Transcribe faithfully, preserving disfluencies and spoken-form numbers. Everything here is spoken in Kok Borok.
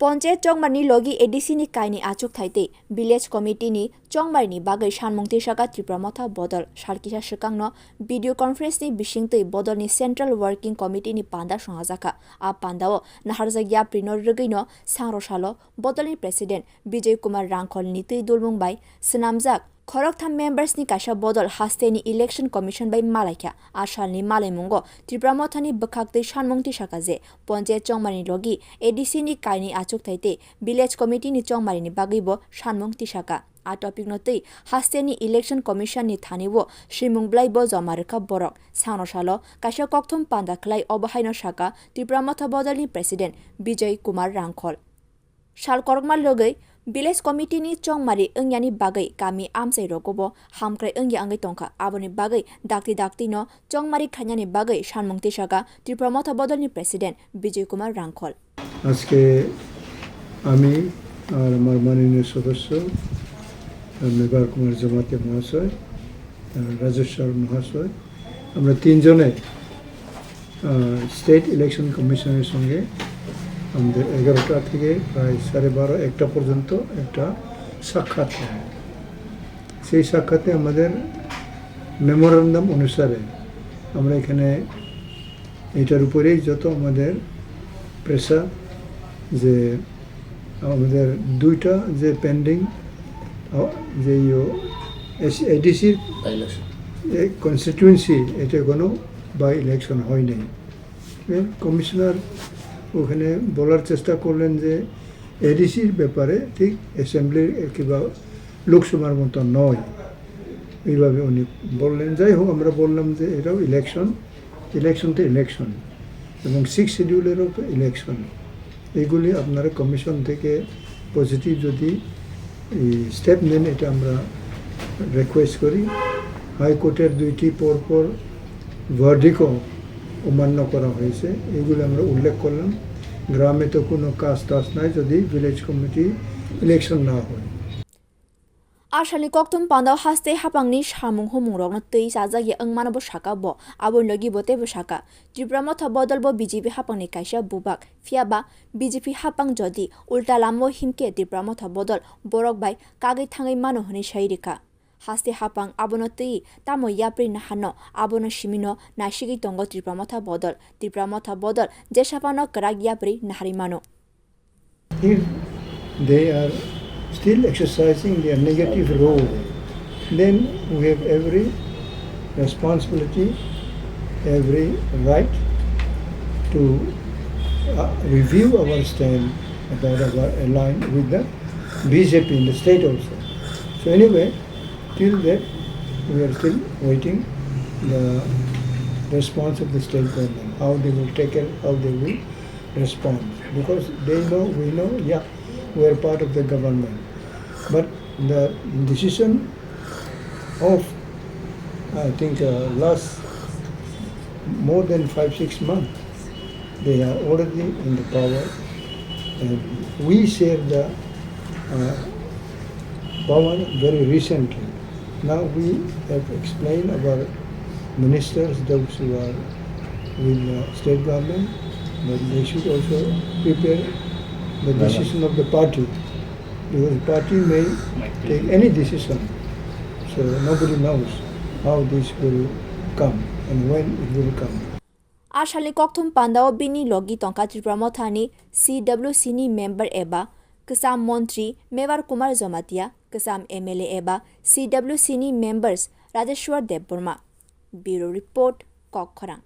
Ponchayat chongmari ni logi A D C ni kaini achukthai tei Village Committee ni chongmari ni bagwi sanmung tisaka Tipra Motha Bodol. Sal kisa swkangno video conference ni bisingtwi Bodol ni Central Working Committee ni panda songajaka. A pandao naharjak yapri no rwgwi no sangrosalo Bodol ni President Bijay Kumar Rangkhol ni twi dulmung bai swnamjak khoroktham members ni kaisa Bodol haste ni Election Commission bai malaikha. A salni malaimungo Tipra Mothani bwkhaktwi sanmung tisaka je Ponchayat chongmani logi A D C ni kaini achukthai tei Village Committee ni chongmani ni bagwi bo sanmung tisaka. A topic no twi haste ni Election Commission ni thani o swimung bwlai bo joma rwkha borok. Sano salo kaisa kokthum panda khlai obo haino saka Tipra Motha Bodol ni President Bijay Kumar Rangkhol. Sal korokma logwi Village Committee ni chongmari wngyani bagwi kami amchai rogo bo hamkrai wngya wngwi tongkha, aboni bagwi dakti dakti no chongmari khainani bagwi sanmung tisaka Tipra Motha Bodol ni President Bijay Kumar Rangkhol. আজকে আমি আর আমার মাননীয় সদস্য, আহ, মেবার কুমার জমাতিয়া মহাশয়, আহ, রাজেশ্বর মহাশয়, আমরা তিনজনে, আহ, state election কমিশনের সঙ্গে আমাদের এগারোটা থেকে প্রায় সাড়ে বারো, একটা পর্যন্ত একটা সাক্ষাৎ হয়। সেই সাক্ষাতে আমাদের মেমোরান্ডাম অনুসারে আমরা এখানে এটার উপরেই যত আমাদের প্রেশার, যে আমাদের দুইটা যে পেন্ডিং, আ, যে ইয়ো, এস-, এডিসির By election. এই কনস্টিটিউয়েন্সি, এটা কোনো বাই ইলেকশন হয়নি। এ, কমিশনার ওখানে বলার চেষ্টা করলেন যে এডিসির ব্যাপারে ঠিক অ্যাসেম্বলির কিংবা লোকসভার মতো নয়, এইভাবে উনি বললেন। যাই হোক, আমরা বললাম যে এটাও ইলেকশন, ইলেকশন তো ইলেকশন, এবং সিক্স শিডিউলেরও তো ইলেকশন। এইগুলি আপনারা কমিশন থেকে পজিটিভ যদি এই স্টেপ নেন, এটা আমরা রিকোয়েস্ট করি। হাইকোর্টের দুইটি পরপর ভার্ডিকও অমান্য করা হয়েছে, এগুলি আমরা উল্লেখ করলাম। গ্রামে তো কোনো কাজ টাজ নাই যদি ভিলেজ কমিটি ইলেকশন না হয়। A salni kokthum pandao haste hapangni samung humung rokno twi chajakya wngmano bo saka bo, aboni logi bo teibo saka. Tipra Motha Bodol bo B J P hapangni kaisa bubak, phiya ba B J P hapang jodi ulta lama o himkhe Tipra Motha Bodol borok bai kagwi thangwi mano hwnwi sai rikha. Haste hapang abono twi tamo yapri naharno abono simino naisigwi tongo Tipra Motha Bodol. Tipra Motha Bodol jesaphano kwrak yapri naharwi mano. If they are still exercising their negative role, then we have every responsibility, every right to, uh, review our stand about our align with the B J P in the state also. So anyway, till that, we are still waiting the response of the state government, how they will take care, how they will respond, because they know, we know, yeah, we are part of the government. But the decision of, I think, uh, last more than five, six months, they are already in the power, and we share the, uh, power very recently. Now we have explained our ministers, those who are with the state government, that they should also prepare the decision of the party, because the party may take any decision. So nobody knows how this will come and when it will come. A salni kokthum pandao bini logi tongkha Tipra Mothani C W C ni member eba kwcham montri Mebar Kumar Jamatia, kwcham M L A eba C W C ni members Rajeshwar Debbarma. Bureau Report, Kokkhorang.